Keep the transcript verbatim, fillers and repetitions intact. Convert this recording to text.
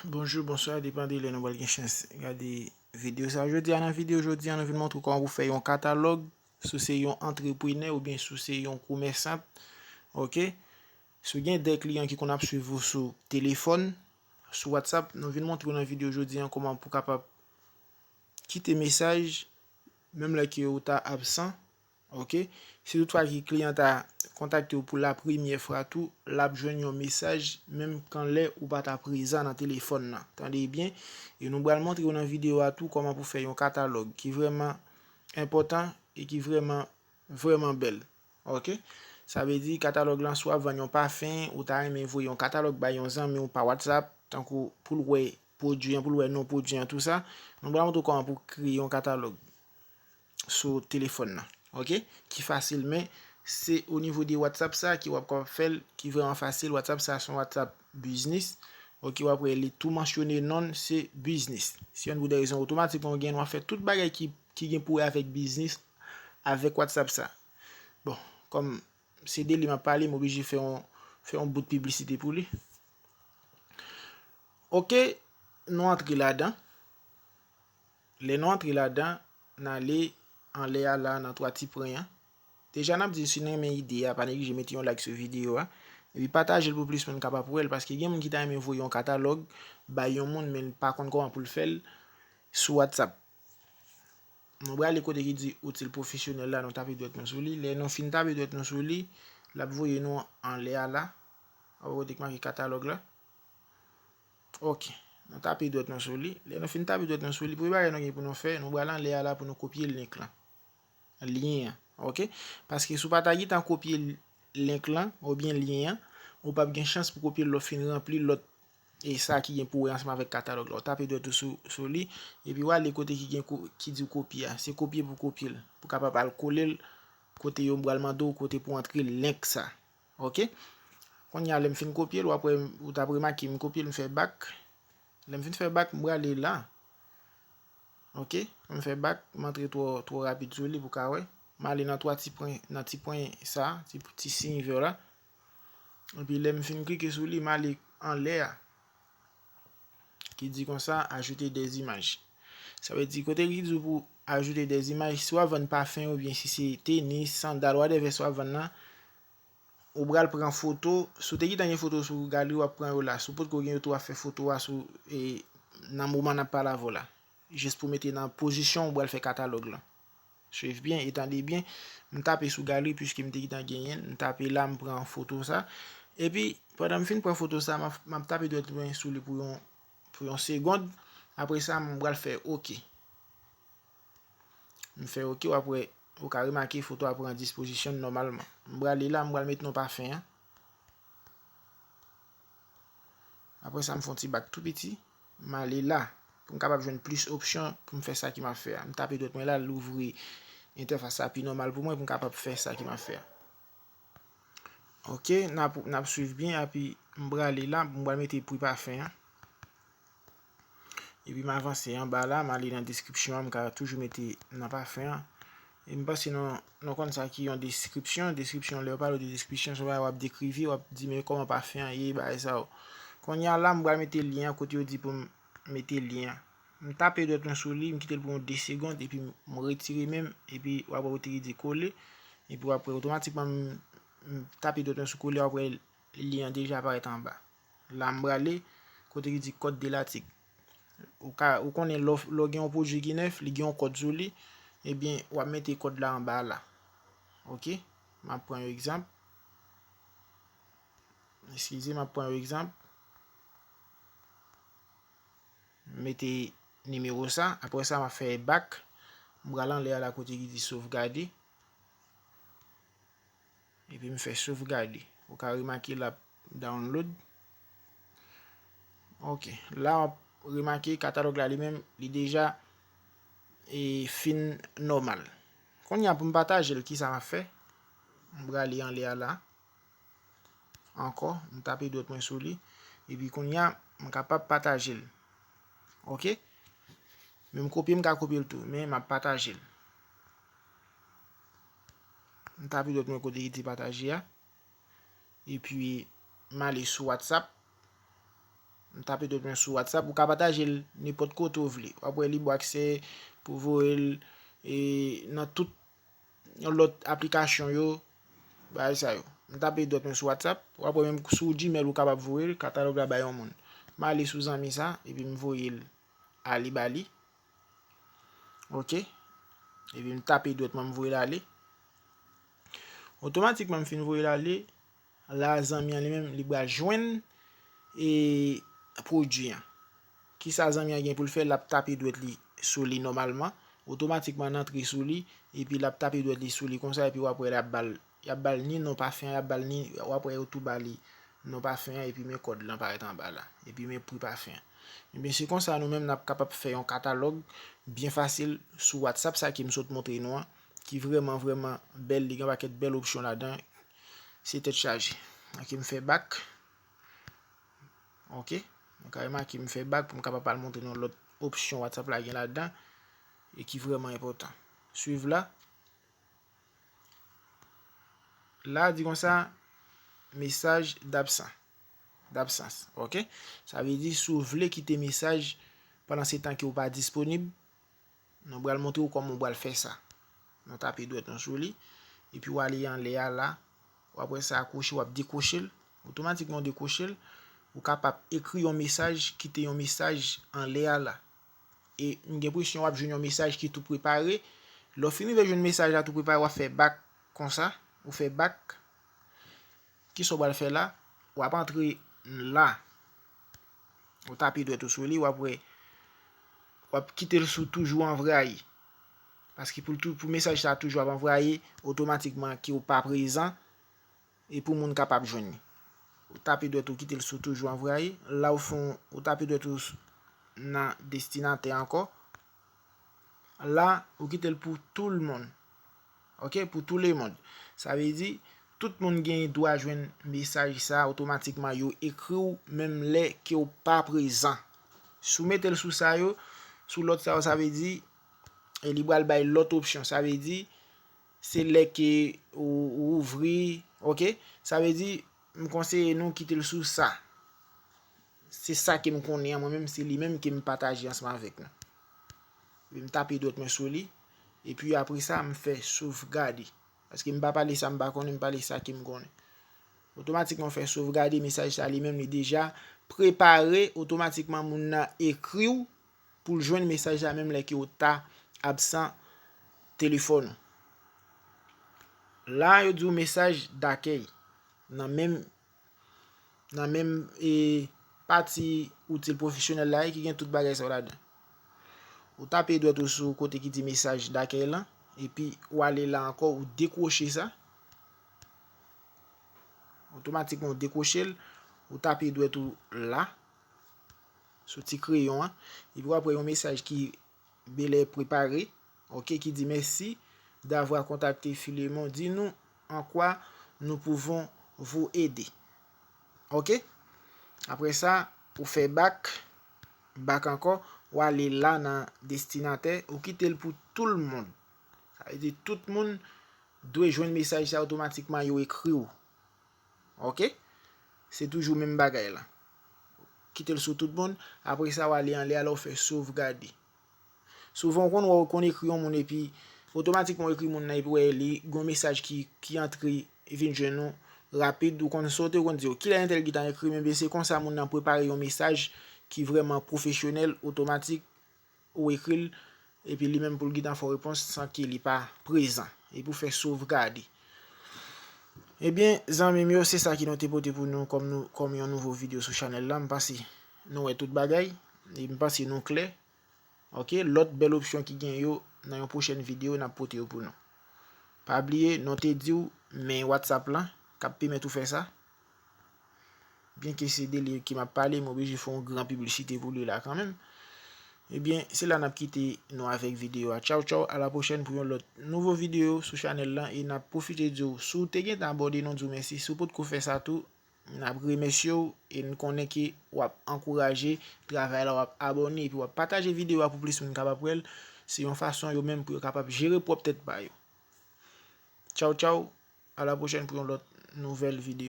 Bonjou, bonswa, depann de lè nou pral gen chans gade videyo sa. Jodi a, nan videyo jodi a, nou vin montre w kòman pou fè yon katalòg, si w se yon antreprenè oubyen si w se yon komèsant. Oke? Si w gen de kliyan ki konn ap swiv ou sou telefòn, sou WhatsApp, nou vin montre w nan videyo jodi a kòman pou kapab kite mesaj, menm lè ke ou ta absan. Oke? Si toutfwa ke kliyan ta kontakte w pou la premyè fwa tou, l ap jwenn yon mesaj, menm kanlè ou pa ta prezan nan telefòn nan. Tande byen, e nou pral montre w nan videyo a tou kòman pou fè yon katalòg ki vrèman enpòtan e ki vrèman, vrèman bèl. Oke? Sa vle di, katalòg lan, si w ap vann yon pafen, ou ta renmen voye yon katalòg bay yon zanmi w pa WhatsApp, tankou pou l wè pwodui an, pou l wè non pwodui an, tou sa. Nou pral montre w kòman pou kreye yon katalòg sou telefòn nan. Oke? Ki fasil, men se o nivo de WhatsApp sa ke w ap kapab fè l, ki vrèman fasil. WhatsApp sa se yon WhatsApp biznis. Oke, w ap wè li tou mansyone non l se biznis. Se youn pou de rezon, otomatikman w gen dwa fè tout bagay ki, ki gen pou wè avèk biznis avèk WhatsApp sa. Bon, kòm se de li m ap pale, m oblije fè yon, fè yon bout piblisite pou li. Oke, nou antre ladan. Lè nou antre ladan, n ale anlè a la nan twa ti pwen an. Deja, n ap di, si n renmen ide a, pa neglije mete yon like sou videyo a. Epi pataje l pou plis moun kapab wè l, paske gen moun ki ta renmen voye yon katalòg bay yon moun, men l pa konn kòman pou l fè l sou WhatsApp. Nou prale kote ki di outil pwofesyonèl la, nou tape dwèt nou sou li. Lè nou fin tape dwèt nou sou li, l ap voye nou anlè a la. Ou wè kote ki make katalòg la? Oke. Nou tape dwèt nou sou li. Lè nou fin tape dwèt nou sou li, premye bagay nou gen pou nou fè, nou prale anlè a la pou nou kopye link lan. Lyen an. Oke? Paske si w pa ta gentan kopye link lan oubyen lyen an, ou p ap gen chans pou kopye l lè w fin ranpli lòt e sa ki gen pou wè ansanm avèk katalòg la. W tape dwèt ou sou, sou li, epi w ale kote ki gen ko-, ki di w kopye a. Se kopye pou kopye l. Pou kapab al kole l kote yo pral mande w kote pou antre link sa. Oke? Kounye a, lè m fin kopye l, w ap wè, ou t ap remake, m kopye l, m fè back. Lè m fin fè back, m prale la. Oke? M fè back, m antre twò, twò rapid sou li pou ka wè. M ale nan twa ti pwen, nan ti pwen sa, ti, ti siy vè la. Epi lè m fin klike sou li, m ale anlè a. Ki di konsa, ajouter des images. Sa vle di, kote ki di w pou ajouter des images, si w ap vann pafen oubyen si se tenis, sandal, whatever sa w ap vann nan, ou pral pran foto. Si w te gentan gen foto sou galri, w ap pran yo la. Si w potko gen yo tou, w ap fè foto a sou, e, nan moman n ap pale avè w la. Jis pou mete nan pozisyon ou pral fè katalòg lan. Swiv byen e tande byen. M tape sou galri, piske m te gentan genyen l. M tape la, m pran foto sa. Epi, pandan m fin pran foto sa, m ap, m ap tape dwèt mwen sou li pou yon, pou yon segonn. Apre sa, m pral fè oke. M fè oke, w ap wè, ou ka remake foto a pran dispozisyon l nòmalman. M prale la, m pral met non pafen an. Apre sa, m fè yon ti back tou piti. M ale la, pou m kapab jwenn plis opsyon pou m fè sa ke m ap fè a. M tape dwèt mwen la, l ouvri entèfas la pi nòmal pou mwen, pou m kapab fè sa ke m ap fè a. Oke, n ap, n ap swiv byen, epi m prale la, m pral mete pri pafen an. Epi m avanse anba la, m ale nan deskripsyon an, m ka toujou mete nan pafen an. E m panse nou, nou konn sa ki yon deskripsyon. Deskripsyon, lè yo pale w de deskripsyon, se yon bagay w ap dekrive, w ap di, men kòman pafen an ye, bagay sa yo. Kounye a la, m pral mete lyen an kote yo di pou m mete lyen an. M tape dwèt mwen sou li, m kite l pou yon de segonn, epi m retire men m, epi w ap wè kote ki di kole, epi w ap wè otomatikman m, m tape dwèt mwen sou kole, w ap wè lyen an deja aparèt anba. La, m prale kote ki di kòd de latik. Ou ka, ou konnen lè w, lè w gen yon pwodui ki nèf, li gen yon kòd sou li, ebyen, w ap mete kòd la anba la. Oke? M ap pran yon egzanp. Eskize, m ap pran yon egzanp. M mete nimewo sa, apre sa, m ap fè back. M pral anlè a la kote ki di sovgade. Epi m fè sovgade. Ou ka remake l ap download. Oke. La, w ap remake katalòg la li menm, li deja, e, fin nòmal. Kounye a, pou m pataje l, kisa m ap fè? M prale anlè a la. Ankò, m tape dwèt mwen sou li. Epi kounye a, m kapab pataje l. Oke? Men m kopye, m ka kopye l tou, men m ap pataje l. M tape dwèt mwen kote ki di pataje a. Epi, m ale sou WhatsApp. M tape dwèt mwen sou WhatsApp, ou ka pataje l nenpòt kote w vle. W ap wè libre accès pou voye l e nan tout yon lòt aplikasyon yo, bagay sa yo. M tape dwèt mwen sou WhatsApp, w ap wè menm sou Gmail ou kapab voye l, katalòg la bay yon moun. M ale sou zanmi sa, epi m voye l ale ba li. Ok. Epi m tape dwèt mwen, m voye l ale. Otomatikman, m fin voye l ale. La, zanmi an li menm, li pral jwenn e pwodui an. Kisa zanmi an gen pou l fè? L ap tape dwèt li sou li nòmalman. Otomatikman, l antre sou li, epi l ap tape dwèt li sou li konsa, epi w ap wè l ap ba l, y ap ba l ni non pafen an, y ap ba l ni, w ap wè yo tou ba li non pafen an, epi men kòd lan parèt anba la, epi men pri pafen an. Ebyen, se konsa nou menm n ap kapab fè yon katalòg byen fasil sou WhatsApp, sa ke m sot montre nou an, ki vrèman, vrèman bèl, li gen yon pakèt bèl opsyon ladan, se tèt chaje. Ok, m fè bak. Ok, nou ka remake m fè bak pou m kapab al montre nou lòt opsyon WhatsApp la gen ladan e ki vrèman enpòtan. Swiv la. La, di konsa, mesaj dabsan, dabsans. Ok? Sa vle di, si w vle kite mesaj pandan se tan ke w pa disponib, nou pral montre w kòman w pral fè sa. Nou tape dwèt nou sou li, epi w ale anlè a la, w ap wè sa akwoche, w ap dekwoche l. Otomatikman w dekwoche l, ou kapab ekri yon mesaj, kite yon mesaj anlè a la. E m gen enpresyon w ap jwenn yon mesaj ki tou prepare. Lè w fin rive jwenn mesaj la tou prepare, w ap fè bak konsa, ou fè bak. Kisa w pral fè la? W ap antre la. Ou tape dwèt ou sou li, w ap wè, w ap kite l sou toujou anvwaye. Paske pou l tou, pou mesaj sa toujou ap anvwaye, otomatikman ke w pa prezan, e pou moun kapab jwenn li. Ou tape dwèt ou kite l sou toujou anvwaye. La ou fè yon, ou tape dwèt ou s-, nan destinatè ankò. La, ou kite l pou tout le monde. Ok, pou tout le monde. Sa vle di, tout moun gen dwa jwenn mesaj sa otomatikman, yo ekri w menm lè ke w pa prezan. Si w mete l sou sa yo, sou lòt sa yo, sa vle di, e li pral bay lòt opsyon. Sa vle di, se lè ke ou, ou ouvri, ok? Sa vle di, m konseye nou kite l sou sa. Se sa ke m konnen an, mwen menm, se li menm ke m pataje ansanm avèk nou. Epi m tape dwèt mwen sou li, epi apre sa, m fè sovgade. Paske m pa pale sa m pa konnen, m pale sa ke m konnen. Otomatikman, w fè sovgade, mesaj sa li menm, li deja prepare, otomatikman, moun nan ekri w pou l jwenn mesaj la menm lè ke w ta absan telefòn ou. La, yo di w mesaj dakèy nan menm, nan menm, e, pati itil pwofesyonèl la, e ki gen tout bagay sa yo ladan. Ou tape dwèt ou sou kote ki di mesaj dakèy lan, epi w ale la ankò, ou dekwoche sa. Otomatikman, ou dekwoche l, ou tape dwèt ou la, sou ti kreyon an, epi w ap wè yon mesaj ki belè prepare, ok, ki di: Merci d'avoir contacté Filemon. Dis-nous en quoi nous pouvons vous aider. Ok? Apre sa, ou fè bak, bak ankò, ou ale la nan destinatè, ou kite l pou tout le monde. Sa vle di tout moun dwe jwenn mesaj sa otomatikman, yo ekri w. Ok? Se toujou menm bagay la. Kite l sou tout moun. Apre sa, w ale anlè a la, w fè sovgade. Souvan, w konn wè w konn ekri yon moun epi otomatikman w ekri moun nan epi w wè li gen yon mesaj ki, ki antre, vin jwenn ou rapid, ou konn sote, ou konn di, "Oh, kilè entèl ki ta ekri m?" Ebyen, se konsa moun nan prepare yon mesaj ki vrèman pwofesyonèl, otomatik, ou ekri l, epi li menm pou l gentan fè w repons san ke li pa prezan. Epi w fè sovgade. Ebyen, zanmi m yo, se sa ke nou te pote pou nou kòm nou, kòm yon nouvo videyo sou chanèl la. M panse nou wè tout bagay, e m panse nou klè. Ok, lòt bèl opsyon ki gen yo, nan yon pwochèn videyo, n ap pote yo pou nou. Pa bliye, nou te di w, men WhatsApp lan, k ap pèmèt ou fè sa. Byenke se de li ke m ap pale, m oblije fè yon gran piblisite pou li la kanmenm. Ebyen, se la n ap kite nou avèk videyo a. Tchaw, tchaw, a la pwochèn pou yon lòt nouvo videyo sou chanèl lan. E n ap pwofite di w, si w te gentan abòne, nou di w mèsi. Si w potko fè sa tou, n ap remèsye w e n konnen ke w ap ankouraje travay la, w ap abòne epi w ap pataje videyo a pou plis moun kapab wè l. Se yon fason yo menm pou yo kapab jere pwòp tèt pa yo. Tchaw, tchaw, a la pwochèn pou yon lòt nouvèl videyo.